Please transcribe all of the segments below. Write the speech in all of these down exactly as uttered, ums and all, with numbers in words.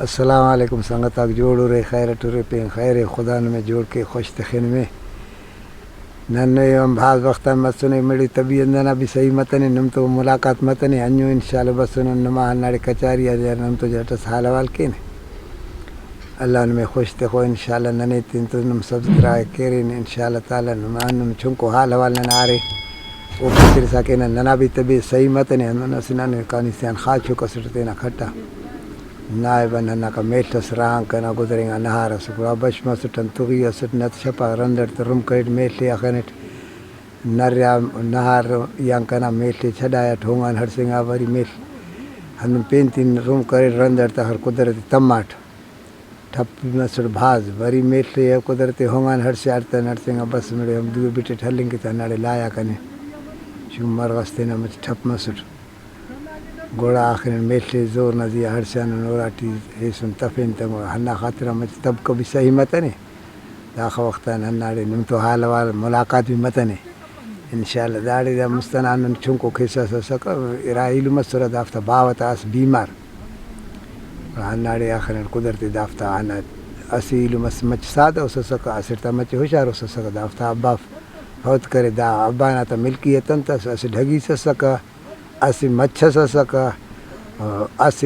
السلام علیکم سنگت آک، جوڑ ارے، خیر اٹ ارے، پین خیر ءِ، خدا نمے جوڑ کے، خوش تخے نمے۔ نن ہم بھاز وخت آن مسنے، مڑے طبیعت ننا بھی صحیح متنے، نم تو ملاقات متنے، انجو انشاءاللہ بسنن نما ہنداڑے کچاری آ، نم تو جٹ اس حال احوال کینہ۔ اللہ نمے خوش تخو، انشاءاللہ ننے تین تو نم سبسکرائب کیرین، انشاءاللہ تعالی نم ہندن چنکو حال احوال ننا ارے، او پترسا کینہ، ننا بھی طبیعت صحیح متنے، ہندن اسہ ننے کانی سے آن خاچوک اسٹ تینا کھٹا۔ نائب آن ہنداکا میڷ اس راہان کنا گدرینگا نہار ئس، گڑا بش مسٹ آن تغی اسٹ، نت شپہ رند اٹ تہ رم کریٹ میڷ ءِ اخنٹ۔ نریا نہار آن کنا میڷ ءِ چھڈایٹ ہونگان ہڑسینگا، وری میڷ ہندن پین تین رم کریٹ، رند اٹ تہ اخر قدرتی تماٹ۔ ٹھپ مسٹ بھاز، وری میڷ ءِ قدرتی ہونگان ہڑسیاٹ تہ ہڑسینگا، بس مڑے ہم دو بٹٹ ہلنگ کہ تہ ہنداڑے لایا کنے۔ شوم مرغ اس تینا مچ ٹھپ مسٹ۔ گڑا آخر میڷ ءِ زور نا زیہا ہڑسیانن، اوراٹی ایسن تفین تہ، گڑا ہندا خاطر آن مچہ طبقہ بھی صحیح متنے۔ داخہ وخت آن ہنداڑے نم تو حال احوال ملاقات بھی متنے۔ انشاءاللہ داڑے دا مست ئنا ہندن چنکو قصہ اس ئسکہ، ارا ایلم ئسرہ دافتا باوہ تا اس بیمار۔ گڑا ہنداڑے آخر آن قدرتی دافتا ہندا اسہ ایلم اس مچہ سادہ اس ئسکہ، اسٹ تا مچہ ہشار اس ئسکہ، دافتا ابا فوت کرے، دا ابا نا تا ملکیت انت ئس، اسہ ڈھگی اس ئسکہ۔ اسہ مچھ اس اسکہ، اسہ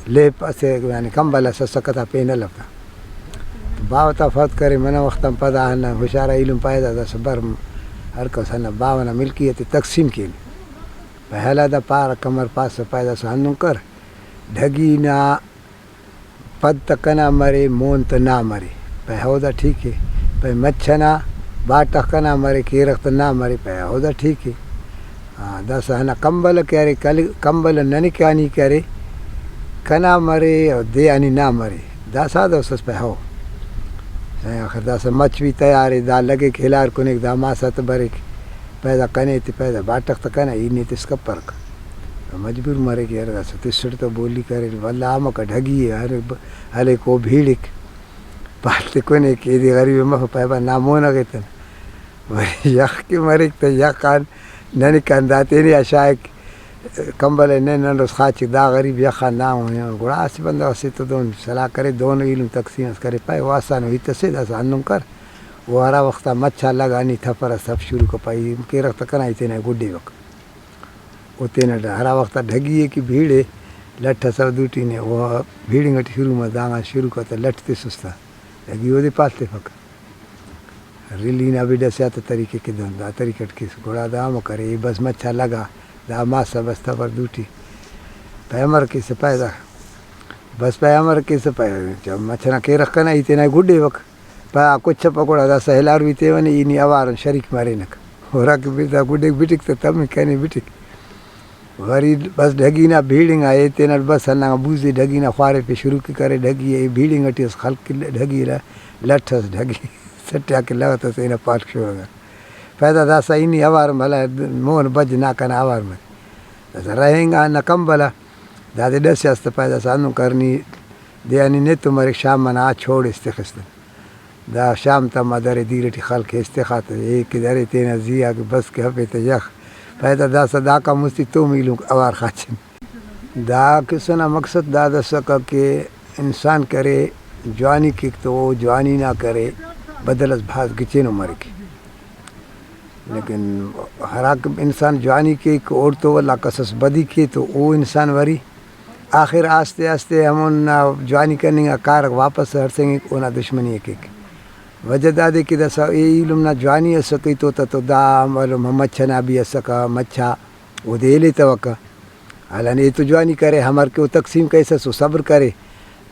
لیپ، اسہ یعنی کمبل اس اسکہ، تا پین الو تا۔ تو باوہ تا فوت کرے، منہ وخت آن پدا ہندا ہشارا ایلم پائے دا داسہ بر، ہر کس ہندا باوہ نا ملکیت ءِ تقسیم کین۔ پائے حالا دا پارہ کمر پاسہ، پائے داسہ ہندن کر، ڈھگی نا پد تہ کنا مرے، مون تہ نا مرے، پائے ہو دا ٹھیک ءِ۔ پائے مچھ ئنا باٹخ کنا مرے، کیرغ تہ نا مرے، پائے ہو دا ٹھیک ءِ۔ ہاں، داسہ ہندا کمبل کہ ارے، کل-، کمبل ننے کانی کہ ارے، کنا مرے اور دے آنی نا مرے، دا سادہ اس ئس پائے ہو۔ آخر داسہ مچھ بھی تیار ءِ، دا لگیک ہلار کنیک، دا ماسا تہ بریک، پیدا کنے تے پیدا باٹخ تہ کنا، ای نے تس کپرک۔ مجبور مریک یار، داسہ تسٹ تہ بولی کریر، ولدا امکا ڈھگی ءِ، ہر ب-، ہلیک او بھیڑک، پال تے کنے کہ ایدے غریب مفہ، پائے با نا مون اگہ تن۔ وری یخ کہ مریک تہ یخ آن ننکان دا تینے آ شاغک، کمبل ءِ نن ہنڈوس خاچک، دا غریب یخ آن دا مون۔ گڑا اسہ بندغ اسے تو دہن صلاح کرے، دہنو ایلم تقسیم اس کرے، پائے او آسانو ہیت اسے، داسہ ہندن کر، او ہرا وخت آ مچھ آ لگا نی تھپرہ، تھپ شروع کپا، ای کیرغ تہ کنا ای تینا گڈیوک۔ او تینا ڈ-، ہرا وخت آ ڈھگی ءِ کہ بھیڑے، لٹ اس او دوٹی نے، او بھیڑنگ ٹی شروع مس، دانگان شروع کتہ لٹ تسس تہ ڈھگی اودے پال تفک۔ رلی نا بھی ڈسیا تہ طریقے کہ دہن دا طریقہ ٹی کیس، گڑا دا ہمو کرے، ای بس مچھ آ لگا، دا ماسا بس تبر دوٹی۔ پائے امر کیسہ پائے دا، بس پائے امر کیسہ پائے، مچھ ئنا کیرغ کنا ای تینا گڈیوک۔ پا کچ پا گڑا داسہ ہلار بھی تیونے، ای نی اوار ان شریک مرینک۔ ہراکہ بے-، دا گڈیک بٹک تہ تمک کنے بٹک۔ وری بس ڈھگی نا بھیڑنگ آ ای تینٹ بس ہندانا بوزے ڈھگی نا خوارفے شروع کہ کرے، ڈھگی ءِ بھیڑنگ ٹی اس خلک کہ ڈھگی ءِ لٹ اس ڈھگی سٹیا کہ لغت اس اینا پالک شورہ۔ پیدا داسہ ای نی اوار بھلا مون بج نا کنا اوار مر۔ داسہ رہینگا ہندا کمبل آ، دادے ڈسیاس تہ پیدا داسہ ہندن کرنی دے آ نی نیتو مریک، شام ئنا آ چھوڑ اس تخس تہ۔ دا شام تما درے دیر ٹی خلک ایس تخا تہ، اے کہ درے تینا زی آ کہ بس کہ ہفے تہ یخ۔ پیدا داسہ داکان مستی توم ایلم اوار خاچن۔ دا قصہ نا مقصد داد اسکہ کہ انسان کرے جوانی کیک تو او جوانی نا کرے بدل اس بھاز گچینو مریک۔ لیکن ہراکہ انسان جوانی کیک اوڑتو ولا کس اس بدی کے تو او انسان وری آخر آستے آستے ہمونا جوانی کننگ آ کارک واپس ہڑسینگک، اونا دشمنی ءِ کیک۔ وجہ دادے کہ داسہ اے ایلم نا جوانی اسکہ ای تو تہ تو دا ایلم مچھ ئنا بھی اسکہ، مچھ آ اودے ایلتوکہ۔ حالانکہ ای تو جوانی کرے، ہمر کہ او تقسیم کریسس او صبر کرے،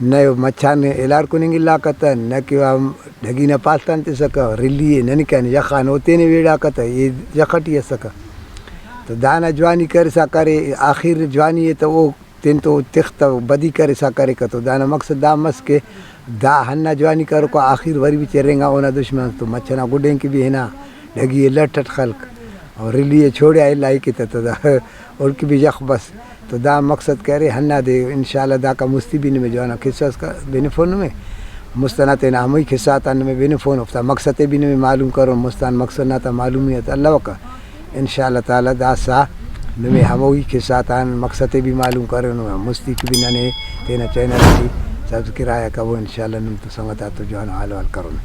نہ او مچھ آن ہلار کننگ الاکہ تہ، نہ کہ او ڈھگی نا پالتان تسکہ، رلی ءِ ننکان یخان او تینے ویڑاکہ تہ، ای یخ ٹی اسکہ۔ تو دانا جوانی کرسا کرے، آخر جوانی ءِ تہ او تین تو تخ تہ بدی کرسا کریکہ۔ تو دانا مقصد دا مس کہ دا ہندا جوانی کروکا آخر وری بھی چرینگا اونا دشمن تو مچھ ئنا گڈین کہ بھی ہنا ڈھگی ءِ لٹ اٹ خلک اور رلی ءِ چھوڑیا الا ای کہ تہ تو دا اوڑکہ بھی یخ بس۔ تو دا مقصد کہ ارے ہندادے انشاءاللہ داکان مستی بھی نمے جوانو قصہ اس کا بنفون نمے۔ مست ئنا تینا ہموئی قصہ آتان نمے بنفون، اوفتا مقصد ءِ بھی نمے معلوم کرون، مست آن مقصد نا تا معلومیت الوکہ۔ انشاءاللہ تعالی داسہ نمے ہموئی قصہ آتان مقصد ءِ بھی معلوم کرون، مستی کہ بھی ننے تینا چینل ٹی تذکرہ آ کبو، انشاءاللہ نم تو سنگت آتو جوان حال حوال کرون۔